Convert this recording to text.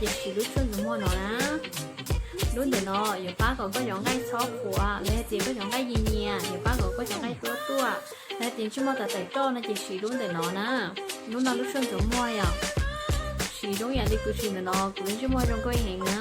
Ces siv lub tshuaj ntxuav muag no na. Lub ntawm no yuav pab kom koj cov nqaij txhob qhuav, los yog tias koj cov nqaij nyias nyias, yuav pab kom koj cov nqaij tuab tuaj. Los yog tias ntsej muag tawm tawm roj no ces siv lub ntawm no na. Lub no lub tshuaj ntxuav muag yom. Siv zoo yam li kuv siv ntawm no, kuv lub ntsej muag zoo nkauj heev na.